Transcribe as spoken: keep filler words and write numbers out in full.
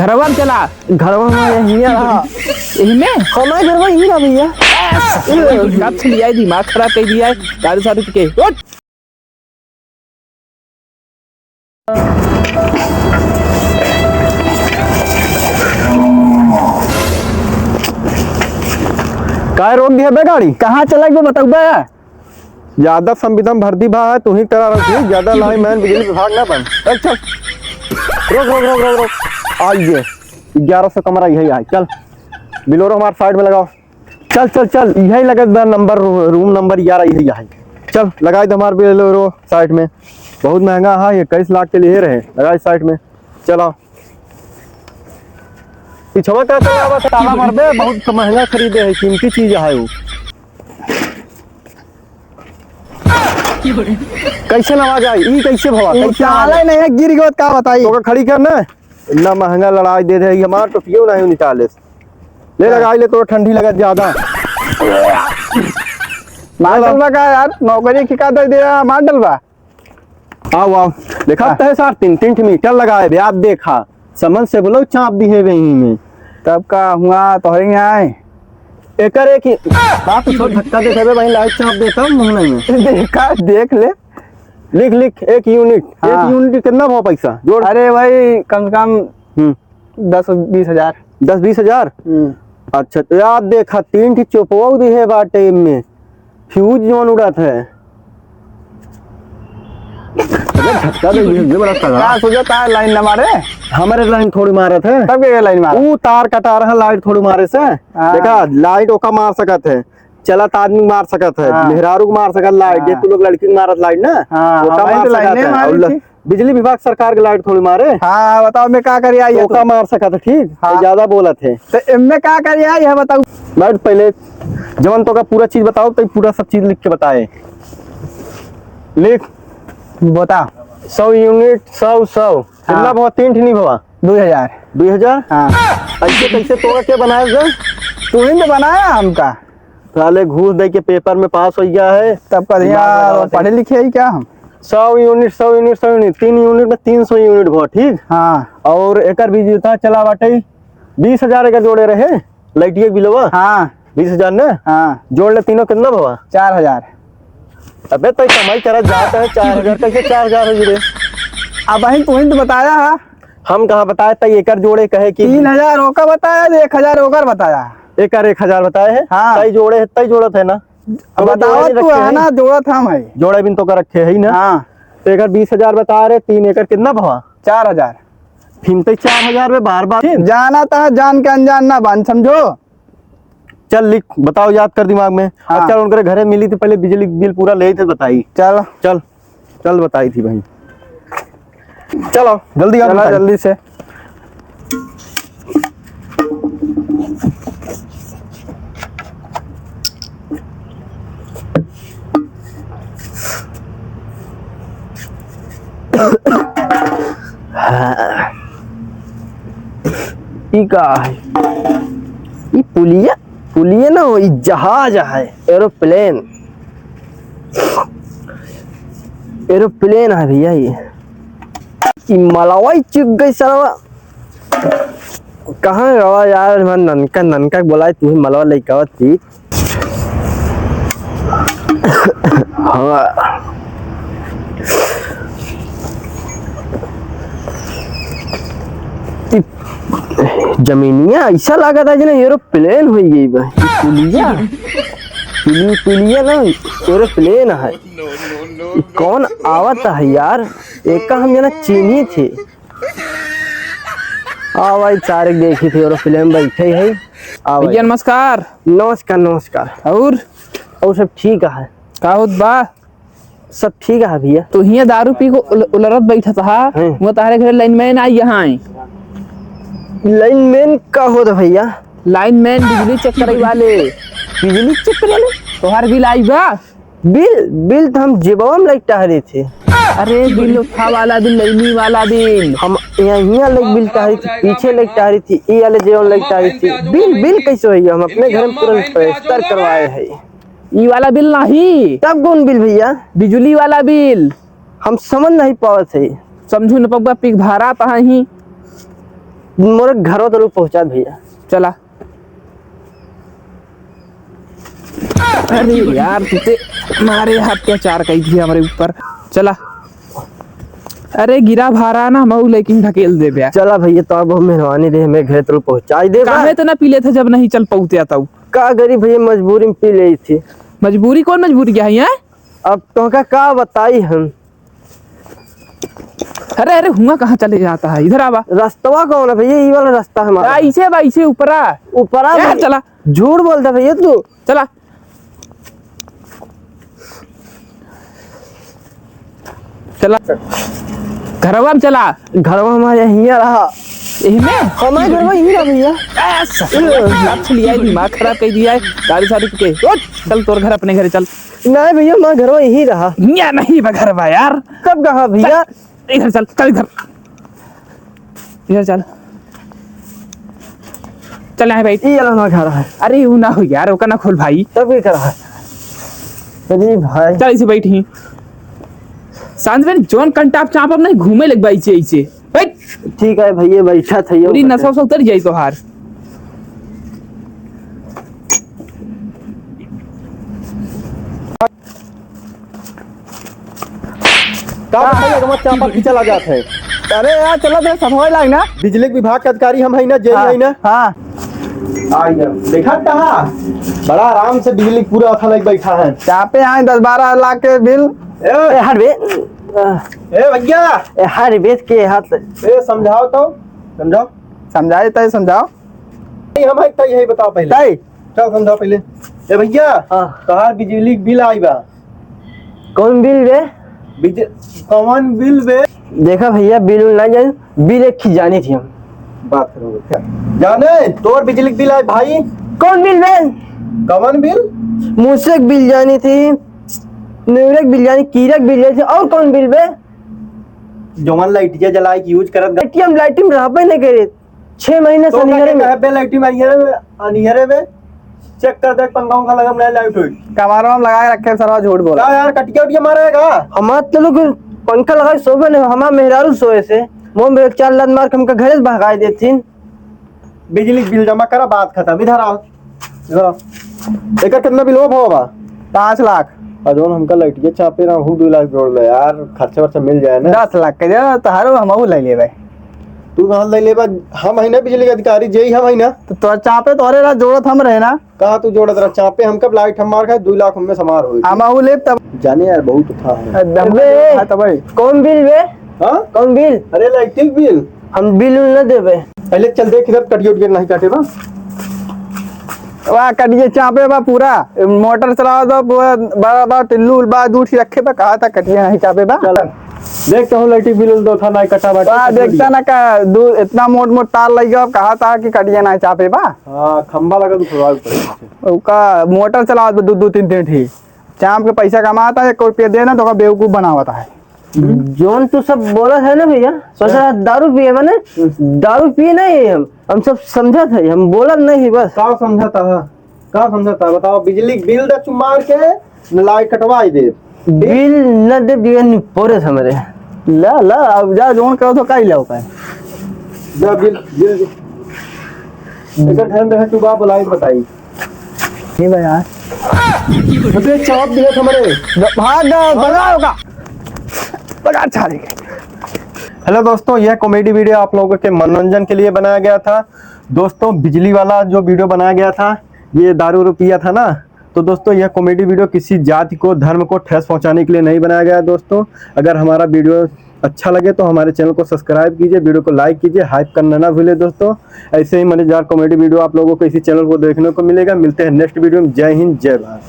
घरवा में चला। घरवा में हियाँ रहा। यही में? हमारे घरवा यही रहा भैया। कब से लिया है, दिमाग खराब कर दिया है दारू सारू पी के। उठ। काहे रोक दिया बे गाड़ी? कहाँ चला के बताऊ बे? ज्यादा संविदा में भर्ती भा है, तू ही करा रखी, ज्यादा लाइन मैन बिजली विभाग ना बन। अच्छा। रोक, रोक, रोक, रोक, रोक। आ ये, ग्यारह सौ कमरा यही आए। चल, Bolero हमारे side में लगाओ। चल, चल, चल, यही लगत बा नंबर, रू-, room number ग्यारह यही आए। चल, लगाई दे हमारे Bolero side में। बहुत महंगा है, ये इक्कीस लाख के लिए रहे। लगाई side में। चलो। पिछवा का तो आवा, ताला मार दे, बहुत महंगा खरीदे है, कीमती चीज है वो। कैसे आवाज आई? ई कैसे भवा? उ कैसे आवाज चाले आई? नहीं है, गिर गयो, का बताई? तो का खड़ी कर ना, इतना महंगा लड़ाई दे दे, हमार टोपियो नहीं निकाले। ले हाँ। लगाई ले, तो ठंडी लगत ज्यादा। मार चलो। डलबा का यार, नौकरी की का दे दिया, मार डलबा। आओ, आओ। देखा हाँ। तय सार तीन, तीन ठे मीटर लगाए बे, आप देखा। समझ से बोलो, चाप दी है बे यहीं में। तब का हुआ, तोहरे यहाँ आए? एकर एक ही, बाप को धक्का दे देबे भाई, लाइट चाप देता हूँ मुंह में। देखा, देख ले। लिख, लिख, एक यूनिट, हाँ। एक यूनिट कितना हुआ पैसा? जोड़। अरे भाई, कम से कम हम्म। दस बीस हजार। दस बीस हजार? हम्म। अच्छा, तो यार देखा, तीन ठे चोपवा दी है बाटे में। फ्यूज जौन उड़त है। अरे झटका दे, ये, ये बड़ा तगड़ा। का सोचा था लाइन ना मारे? हमारे लाइन थोड़ी मारत है। तब के लाइन मारा? ऊ तार कटा रहा, लाइट थोड़ी मारे से। हाँ। देखा, लाइट ओका मार सकत है, चलत आदमी मार सकत है, हाँ। मेहरारू के मार सकत लाइट, हाँ। जे तू लोग लड़की के मारत लाइट ना, हाँ, ओका हमारी मार तो लाइन सकत नहीं है। मारी और ल-, थी। बिजली विभाग सरकार के लाइट थोड़ी मारे। हाँ, बताओ, मैं का करी आई तो है ओका तू? मार सकत है, ठीक? हाँ। ज्यादा बोलत है। तो इनमें का करी आई है, बताओ। बैठ पहले, जवन तो का पूरा चीज बताओ, तो पूरा सब चीज लिख के बताए। लिख। बता। सौ यूनिट, सौ, सौ। हाँ। कितना भवा? तीन ठे नहीं भवा? दो हजार। दो हजार? हाँ। ऐसे कैसे तोरा के बनाए दे? तू ही तो बनाया हमका। साले घूस दे के पेपर में पास हो गया है। तब का दिया, दिमाग लगा पढ़े लिखे ही क्या हम? सौ यूनिट, सौ यूनिट, सौ यूनिट, तीन यूनिट में तीन सौ यूनिट भवा, ठीक? हाँ। और एकर बिजली उतना चला बाटे, बीस हजार एकर जोड़े रहे, लाइटिया के बिलवा। हाँ। बीस हजार ना? हाँ। जोड़ ले तीनों, कितना भवा? चार हजार। अबे तो कमाई करा जाता है, चार हजार कैसे चार हजार हो रे? अब वही तू ही तो बताया है। हम कहाँ बताए, तई एकर जोड़े कहे कि तीन हजार ओकर बताया, एक हजार ओकर बताया। एकर एक हजार बताए है, हाँ। तई जोड़े है, तई जोड़त है ना। अब तो बताओ जोड़े तू रखे है है। ना, जोड़त हम है। जोड़े बिन तो कर रखे है ही ना। हाँ। तो एकर बीस हजार बता रहे, तीन एकर कितना भवा? चार हजार। फिर तो चार हजार में बार बार फिर? जाना था, जान के अनजान ना बान, समझो। चल लिख, बताओ, याद कर दिमाग में। हाँ। अच्छा, उनके घरे मिली थी पहले, बिजली बिल पूरा ले थे, बताई। चल। चल, चल बताई थी भाई। चलो, जल्दी आओ, चला बताई। जल्दी से। ई का है? ई पुलिया, पुलिया ना हो, ई जहाज है, एरोप्लेन। एरोप्लेन है भैया ये। ई मलवा ही चुक गई सरवा। कहाँ गवा यार, हमार ननका, ननका के बोलाए, तू ही मलवा लइकावा थी। हाँ। ई जमीनिया ऐसा लागत है जने एरोप्लेन हो गई बा। ई पुलिया, पुली-, पुलिया ना, एरोप्लेन है। ई कौन आवत है यार? एका हम जना चीन्ही थे। आ भाई, तारक देखी थी और फिल्म बैठे है। आ भाई। भैया नमस्कार। नमस्कार, नमस्कार। और? और सब ठीक है। का होत बा? सब ठीक है भैया। तो हियाँ दारू पी को उल-, उलरत बैठत हा, हैं। वो तारे घर लाइनमैन आई यहाँ आई। लाइनमैन का होत भैया? लाइनमैन बिजली चेक करे वाले। बिजली चेक करे वाले? तोहार बिल आई बा? बिल, बिल तो हम जेबवा में लइक टहरे थे। अरे बिल उठा वाला बिल, लैनी वाला बिल। हम यहाँ, यहाँ लइक बिल टहरे थे, पीछे लइक टहरे थे, ई वाले जेबवा में लइक टहरे थे। बिल, बिल कैसे होइए? हम अपने घर में तुरंत प्लास्टर करवाए है। ई वाला बिल नहीं। तब कौन बिल भैया? बिजली वाला बिल। हम समझ नहीं पावत है। समझू न पगबा, पिक धारा तहाँ ही। मोरे घरवा तलक पहुँचा दे भइया। चला। अरे यार, तू ते मारे अत्याचार कइ दिया हमरे ऊपर। चला। अरे गिरा भारा ना, मऊ लेकिन ढकेल देबे। चला भइया, तो अब हम मेहरबानी दे, हमें घरे तलक पहुँचाइ देबा। काहे इतना पी लेत ह जब नहीं चल पउते तउ? का करी भइया, मजबूरी में पी लेइत ही। मजबूरी? कौन मजबूरी है, हैं? अब तोहका का बताई हम। अरे, अरे, हुआँ कहाँ चले जात ह? इधर आवा। रस्तवा कौन है भइया? ई वाला रस्ता हमारा। आ, इसे बा, इसे ऊपरा। ऊपरा ए, भइया। चला। झूठ बोलत ह भइया तू। चला। चला। घरवा में चला। घरवा हमारे हियाँ रहा। यही में? हमारे घरवा यही रहा भइया। ए, ससुरा, अब चलिया, दिमाग खराब कइ दिया है। दारू सारू पी के। उठ, चल तोर घर, अपने घरे चल। नहीं भइया, हमार घरवा यही रहा। हियाँ नहीं बा घरवा यार। कब कहा भइया? चल, इधर चल, चल इधर। इधर चल। चल यहाँ बैठ। ई वाला हमार घर है। अरे ऊ ना हो यार, ओका ना खोल भाई। तब के करा है? अरे भाई। चल इसे बैठ ही। शांत बन, जौन कंटाप चापब नहीं, घूमे लग बा इसे, इसे। बैठ। ठीक है भइया, बैठा था ये पूरी बैठा। नशा वशा उतर जाई तोहार। का बताइए, हमार चापा खींचा लग जात है। अरे यार, चला दे, सफाई लाग ना। बिजली विभाग के अधिकारी हम है ना, जे हाँ, है ना। हाँ। आ गया। देखा कहा? बड़ा आराम से बिजली पूरा अथा लग बैठा है। चापे आए दस बारह लाख के बिल। ए, ए, हट बे। ए भइया। ए, हट बे के हाथ। ए, समझाओ तो, समझाओ। समझाए तय समझाओ। नहीं, हम है तय, यही बताओ पहले। तय? चल समझाओ पहले। ए भइया, हाँ। तोहार बिजली के बिल आई बा। कौन बिल बे? बिज-, कौन बिल बे? देखा भइया, बिल उल ना जानी, बिल एक ही जानी थी हम। बात करो, क्या? जाने, तोर बिजली के बिल आई भाई। कौन बिल बे? कौन बिल? मूसक बिल जानी थी, नेवरक बिल जानी, कीरक बिल जानी थी, और कौन बिल बे? जौन लाइटिया जलाए के use करत गा- लाइटिया में, लाइटिया में रहबे नहीं करे। छह महीने से तो का अन्हियरे के में। कहे बे लाइटिया में, अन्हियरे में, अन्हियरे में? Check कर देख, पंखा उंखा लगा, नहीं लाइट होई। कबाड़वा में लगा के रखे, सरवा झूठ बोला। का यार, कटिया उटिया मारेगा? हमार तो लोग पंखा लगा के सोबे नहीं, हमार मेहरारू सोए से। मोम ब्रेक चार लात मार के हमका घरे से भगाए देथिन। बिजली के बिल जमा करा, बात खतम। इधर आओ, इधर आओ। एकर कितना बिल हो भवा बा? पाँच लाख। और जौन हमका लाइटिया चापे रहा, हूँ दो लाख जोड़ ले यार, खर्चा वर्चा मिल जाए ना। दस लाख के दे, तोहरो हमहू ले लेबे। तू कहाँ ले लेबा? हम है ना बिजली के अधिकारी, जेई हम है ना। तो तोर चापे तोरे रहा, जोड़त हम रहे ना। कहाँ तू जोड़त रहा? चापे हम कब लाइट हम मार खाए, दो लाख हमें समार होई। हमहू लेब तब। जाने यार, बहुत उठा है। अबे, हाँ, तब भाई। कौन बिल बे? हाँ? कौन बिल? अरे, इलेक्ट्रिक बिल। हम बिल उल न देबे। पहले चल देख इधर, कटिया उटिया नहीं काटे बा। वाह, कटिया चापे बा पूरा। मोटर चलावा तो पूरा बड़ा बड़ा टिल्लू उल बा, दूर से रखे बा, कहा था कटिया नहीं चापे बा। चल, देख तो इलेक्ट्रिक बिल उल दो था, नहीं कटा बा। वाह, देखता ना का, दू, इतना मोट मोट तार लग गया, कहा था कि कटिया नहीं चापे बा। हाँ, खंबा लगा तो उखड़वा के पड़े। ओका मोटर चलावत बा दू, दू, तीन, तीन ठी। चाप के पैसा कमाता है, एक रुपया देना तो ओका बेवकूफ बनावता है। जौन तू सब बोलत है ना भइया, सोचा हाँ। दारू पिए बने, हम्म। दारू पिए नहीं है हम, हम सब समझत है, हम बोलत नहीं बस। का समझता है? का समझता है? बताओ, बिजली के बिल दा चुमार के न लाइट कटवाई दे। बिल न दे दिए निपोरे से हमरे। ला, ला, अब जा, जौन करो तो काई लाओ का। जा, बिल, बिल दे। एकर ध्यान रहे, तू बा बुलाई बताई। नहीं बा यार। अबे चाप दिया था हमरे। भाग, भगाओ का। भगा, छाड़ी। Hello दोस्तों, यह comedy video आप लोगों के मनोरंजन के लिए बनाया गया था। दोस्तों, बिजली वाला जो video बनाया गया था, ये दारू वारू पिया था ना, तो दोस्तों, यह comedy video किसी जाति को, धर्म को ठेस पहुंचाने के लिए नहीं बनाया गया है दोस्तों। अगर हमारा video अच्छा लगे तो हमारे channel को subscribe कीजिए, video को like कीजिए, hype करना ना भूले दोस्तों। ऐसे ही मज़ेदार comedy video आप लोगों को इसी channel को देखने को मिलेगा। मिलते हैं next video में। जय हिंद, जय भारत।